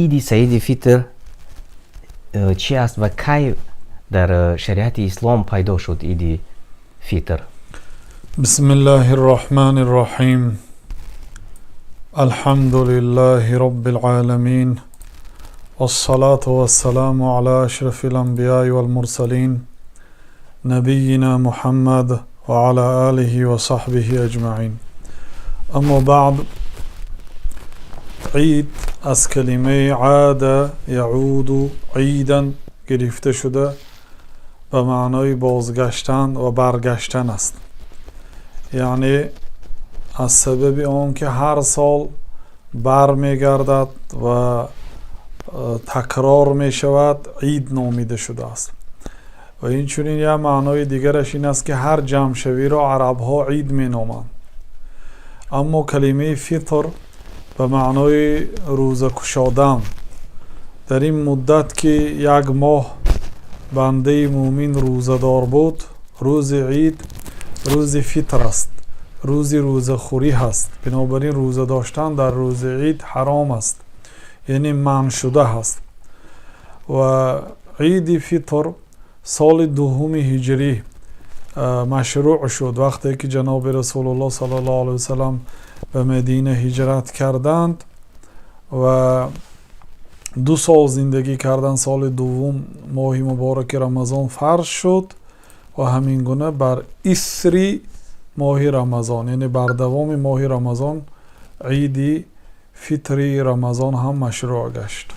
Иди Саиди Фитр чӣ аст ва кай дар шариати ислом пайдо шуд Иди Фитр? بسم الله الرحمن الرحيم، الحمد لله رب العالمين، والصلاة والسلام على أشرف الأنبياء والمرسلين، نبينا محمد وعلى آله وصحبه أجمعين، أما بعد. Ид аз калимаи عاد يعود عيدا гирифта шуда, ба маънои бозгаштан ва баргаштан аст. Яъне аз сабаби он ки ҳар сол бармегардад ва такрор мешавад, ид номида шудааст. Ва инчунин як маънои дигараш ин аст, ки ҳар ҷамъшавиро арабҳо ид меноманд. Аммо калимаи фитр ба маънои рӯза кушодан. Дар ин муддат, ки як моҳ бандаи мӯмин рӯзадор буд, рӯзи ид рӯзи фитр аст, рӯзи рӯзахӯрӣ ҳаст. Бинобар ин рӯза доштан дар рӯзи ид ҳаром аст, яъне манъ шуда ҳаст. Ва Иди Фитр соли дуҳуми ҳиҷрӣ машрӯъ шуд, вақте ки ҷаноби Расулуллоҳ саллаллоҳу алайҳи васалам ба Мадина ҳиҷрат карданд ва 2 сол зиндагӣ карданд. Соли дуввум моҳи мубораки Рамазон фарз шуд ва ҳамин гуна бар исри моҳи Рамазон, яъне бар давоми моҳи Рамазон, Иди Фитри Рамазон ҳам машрӯъ гашт.